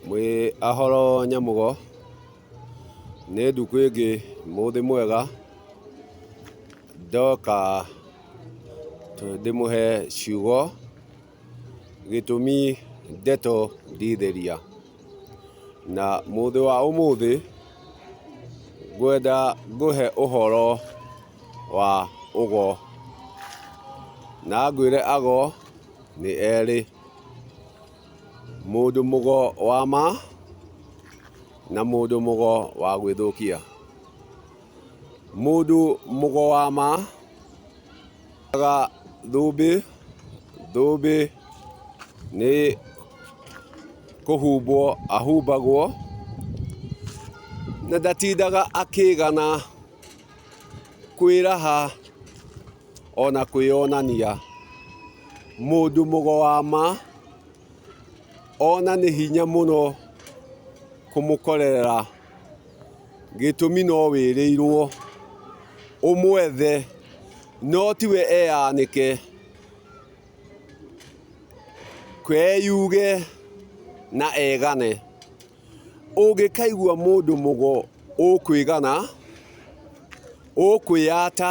Mwĩ ahoro Nyamũgo, nĩ ndukũ ĩngĩ mũthĩ mwega, ndoka ndĩmũhe ciugo, gĩtũmi ndeto ndithĩria. Na mũthĩ wa ũmũthĩ, ngwenda ngũhe ũhoro wa ũgo. Na ngwĩre ago nĩ erĩ. Mũndũ mũgo wa ma na mũndũ mũgo wa gwĩthũkia. Mũndũ mũgo wa ma aga thũmbĩ, thũmbĩ nĩ kũhumbwo ahumbagwo na ndatindaga akĩgana kwĩraha ona kwĩyonania. Mũndũ mũgo wa ma ona nĩ hinya mũno kũmũkorerera, gĩtũmi no wĩrĩirwo ũmwethe no tiwe eyanĩke, eyuge na egane. Ũngĩkaigua mũndũ mũgo ũkwĩgana, ũkwĩyata,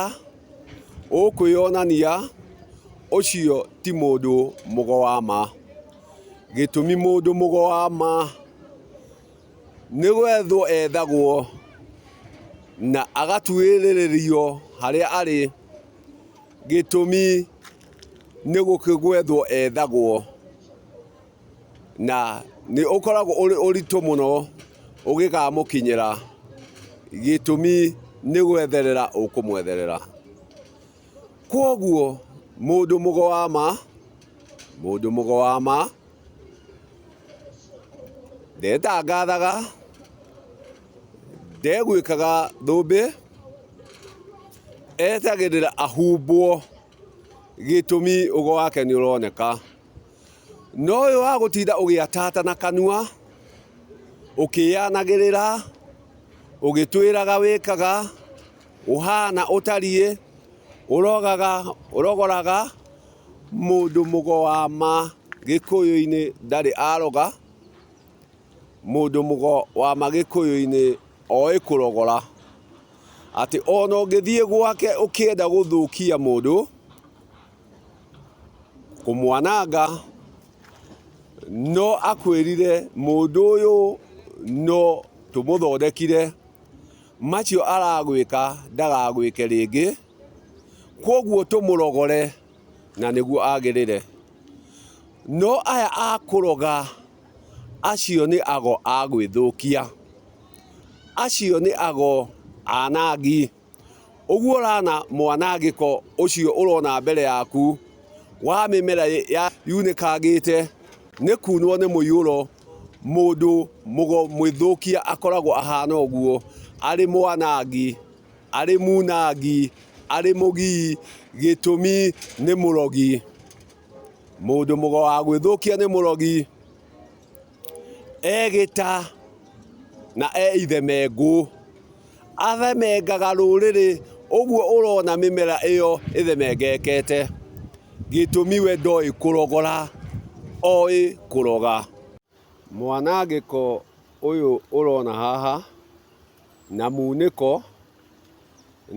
ũkwĩyonania, ũcio ti mũndũ mũgo wa ma. Gĩtũmi mũndũ mũgo wa ma nĩ gwethwo ethagwo na agatuĩrĩrĩrio harĩa arĩ, gĩtũmi nĩ gũkĩgwethwo ethagwo. Na nĩ ũkoragwo ũrĩ ũritũ mũno ũgĩkamũkinyĩra, gĩtũmi nĩ gwetherera ũkũmwetherera. Kwoguo mũndũ mũgo wa ma, mũndũ mũgo wa ma ndetangathaga, ndegwĩkaga thũmbĩ, etagĩrĩra ahumbwo, gĩtũmi ũgo wake nĩ ũroneka. No ũyũ wa gũtinda ũgĩatata na kanua, ũkĩyanagĩrĩra, ũgĩtwĩraga wĩkaga, ũhana ũtariĩ, ũrogaga, ũrogoraga, mũndũ mũgo wa ma gĩkũyũ-inĩ ndarĩ aroga, mũndũ mũgo wa ma gĩkũyũ-inĩ oĩ kũrogora, atĩ ona ũngĩthiĩ gwake ũkĩenda gũthũkia mũndũ, kũmwananga, no akwĩrire mũndũ ũyũ no tũmũthondekire, macio aragwĩka ndagagwĩke rĩngĩ, kwoguo tũmũrogore na nĩguo agĩrĩre. No aya a kũroga acio nĩ ago a gwĩthũkia, acio nĩ ago anangi. Ũguo ũrana mwanangĩko ũcio ũrona mbere yaku wa mĩmera yunĩkangĩte nĩ kunwo nĩ mũiyũro, mũndũ mwĩthũkia akoragwo ahana ũguo, arĩ mwanangi, arĩ munangi, arĩ mũgii, gĩtũmi nĩ mũrogi. Mũndũ mũgo wa gwĩthũkia nĩ mũrogi, egĩta na e ithemengũ. Athemengaga rũrĩrĩ ũguo ũrona mĩmera ĩyo ĩthemengekete, gĩtũmi we ndoĩ kũrogora, oĩ kũroga. Mwanangĩko ũyũ ũrona haha na munĩko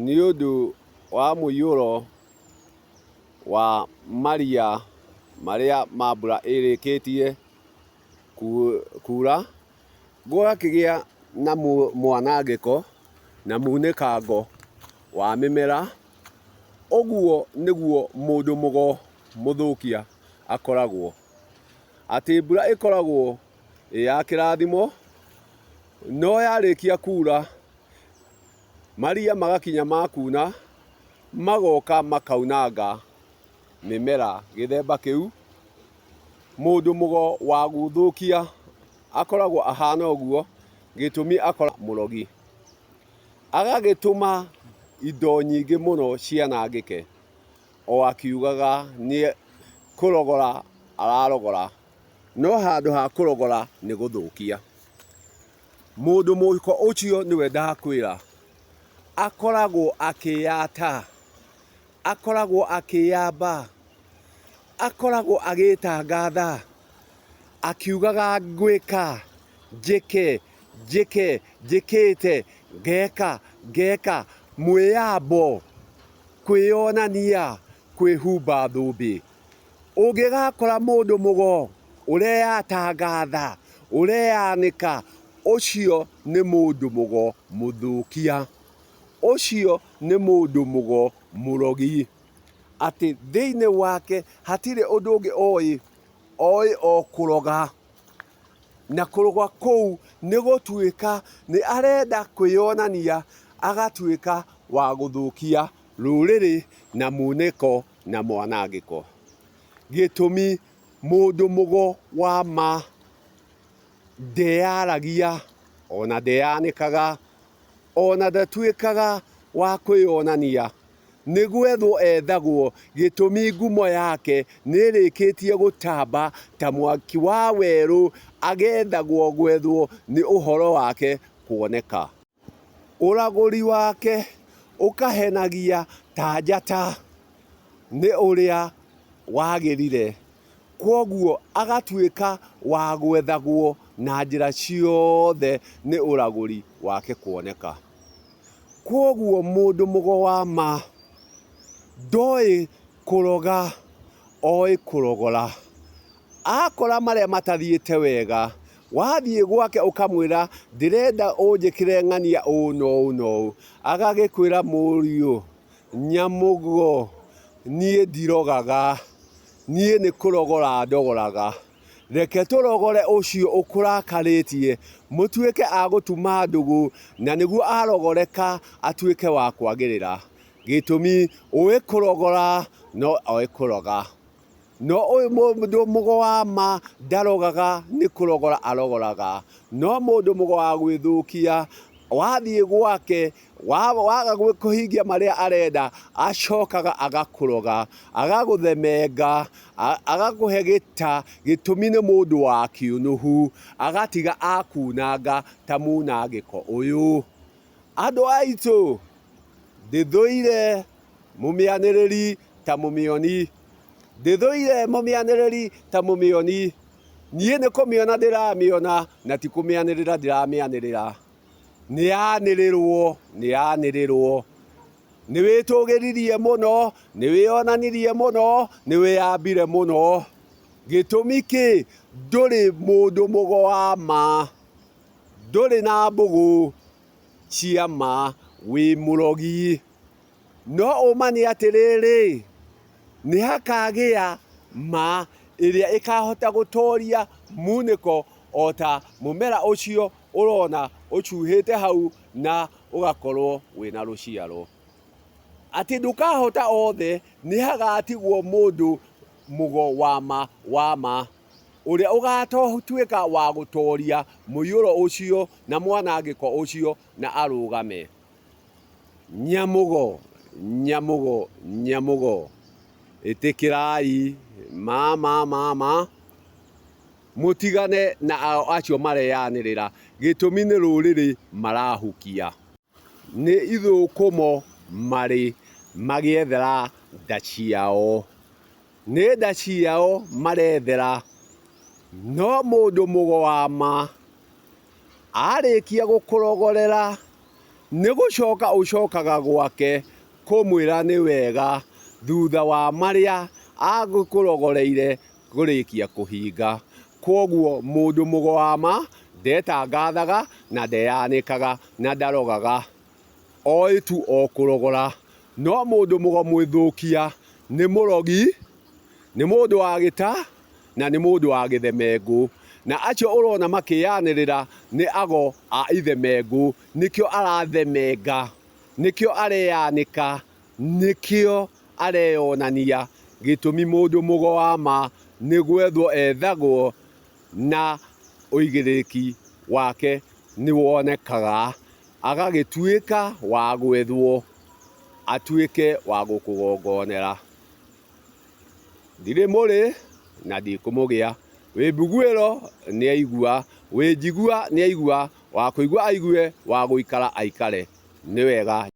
nĩ ũndũ wa mũiyũro wa maria marĩa ma mbura ĩrĩkĩtie kura. Gũgakĩgĩa na mwanangĩko na munĩkango wa mĩmera, ũguo nĩguo mũndũ mũgo mũthũkia akoragwo. Atĩ mbura ĩkoragwo ĩ ya kĩrathimo, no yarĩkia kura, maria magakinya ma kuna, magoka makaunanga mĩmera gĩthemba kĩu. Mũndũ mũgo wa gũthũkia akoragwo ahana ũguo, gĩtũmi akoragwo mũrogi. Agagĩtũma indo nyingĩ mũno cianangĩke, o akiugaga nĩ kũrogora ararogora, no handũ ha kũrogora nĩ gũthũkia. Mũndũ mũiko ũcio nĩwe ndakwĩra, akoragwo akĩyata, akoragwo akĩyamba, akoragwo agĩtangatha. Akiugaga ngwĩka, njĩke, njĩke, njĩkĩte, ngeka, ngeka, mwĩyambo, kwĩyonania, kwĩhumba thũmbĩ. Ũngĩgakora mũndũ mũgo ũreyatangatha, ũreyanĩka, ũcio nĩ mũndũ mũgo mũthũkia. Ũcio nĩ mũndũ mũgo mũrogi. Atĩ thĩinĩ wake hatirĩ ũndũ ũngĩ oĩ, oĩ o kũroga. Na kũroga kũu nĩ gũtuĩka nĩ arenda kwĩyonania agatuĩka wa gũthũkia rũrĩrĩ na munĩko na mwanangĩko. Gĩtũmi mũndũ mũgo wa ma ndeyaragia ona ndeyanĩkaga ona ndatuĩkaga wa kwĩyonania. Nĩ gwethwo ethagwo, gĩtũmi ngumo yake nĩĩrĩkĩtie gũtamba ta mwaki wa werũ, agethagwo gwethwo nĩ ũhoro wake kuoneka. Ũragũri wake ũkahenagia ta njata nĩ ũrĩa wagĩrire, kwoguo agatuĩka wa gwethagwo na njĩra ciothe nĩ ũragũri wake kuoneka. Kwoguo mũndũ mũgo wa ma ndoĩ kũroga, oĩ kũrogora. Akora marĩa matathiĩte wega, wathiĩ gwake ũkamwĩra ndĩrenda ũnjĩkĩre ng'ania ũũ na ũũ na ũũ, agagĩkwĩra mũriũ nyamũgo niĩ ndirogaga, niĩ nĩ kũrogora ndogoraga. Reke tũrogore ũcio ũkũrakarĩtie, mũtuĩke a gũtuma ndũgũ, na nĩguo arogoreka atuĩke wa kwagĩrĩra. Gĩtũmi, ũĩ kũrogora no oĩ kũroga. No ũyũ mũndũ mũgo wa ma ndarogaga nĩ kũrogora arogoraga. No mũndũ mũgo wa gwĩthũkia, wathiĩ gwake, waga kũhingia marĩa arenda, acokaga agakũroga, agagũthemenga, agakũhe gĩta, gĩtũmi nĩ mũndũ wa kĩũnũhu, agatiga akunanga ta munangĩko ũyũ. Andũ aitũ, ndĩthũire mũmĩanĩrĩri ta mũmĩoni, ndĩthũire mũmĩanĩrĩri ta mũmĩoni, niĩ nĩ kũmĩona ndĩramĩona na ti kũmĩanĩrĩra ndĩramĩanĩrĩra. Nĩ yanĩrĩrwo, nĩ yanĩrĩrwo. Nĩ wĩtũgĩririe mũno, nĩ wĩyonanirie mũno, nĩ wĩyambire mũno. Gĩtũmi kĩ? Ndũrĩ mũndũ mũgo wa ma, ndũrĩ na mbũgũ cia ma, wĩ mũrogi. No ũma nĩ atĩrĩrĩ, nĩ hakagĩa ma ĩrĩa ĩkahota gũtoria munĩko o ta mũmera ũcio ũrona ũcuhĩte hau na ũgakorwo wĩna rũciaro. Atĩ ndũkahota othe, nĩ hagatigwo mũndũ mũgo wa ma wa ma, ũrĩa ũgatuĩka wa gũtoria mũiyũro ũcio na mwanangĩko ũcio na arũgame. Nyamũgo, nyamũgo, nyamũgo, ĩtĩkĩrai ma ma ma ma, mũtigane na acio mareyanĩrĩra, gĩtũmi nĩ rũrĩrĩ marahukia. Nĩ ithũkũmo marĩ magĩethera nda ciao, nĩ nda ciao marethera, no mũndũ mũgo wa ma arĩkia gũkũrogorera nĩ gũcoka ũcokaga gwake kũmwĩra nĩ wega thutha wa marĩa agũkũrogoreire kũrĩkia kũhinga. Kwoguo mũndũ mũgo wa ma ndetangathaga na ndeyanĩkaga na ndarogaga, oĩ tu o kũrogora. No mũndũ mũgo mwĩthũkia nĩ mũrogi, nĩ mũndũ wa gĩta na nĩ mũndũ wa gĩthemengũ. Na acio ũrona makĩyanĩrĩra nĩ ago a ithemengũ, nĩkĩo arathemenga, nĩkĩo areyanĩka, nĩkĩo areyonania. Gĩtũmi mũndũ mũgo wa ma nĩ gwethwo ethagwo na ũigĩrĩrĩki wake nĩ wonekaga, agagĩtuĩka wa gwethwo atuĩke wa gũkũgongonera. Ndirĩ mũrĩ na ndikũmũgĩa, wĩ mbuguĩro nĩ aigua, wĩ njigua nĩ aigua, wa kũigua aigue, wa gũikara aikare. Nĩ wega.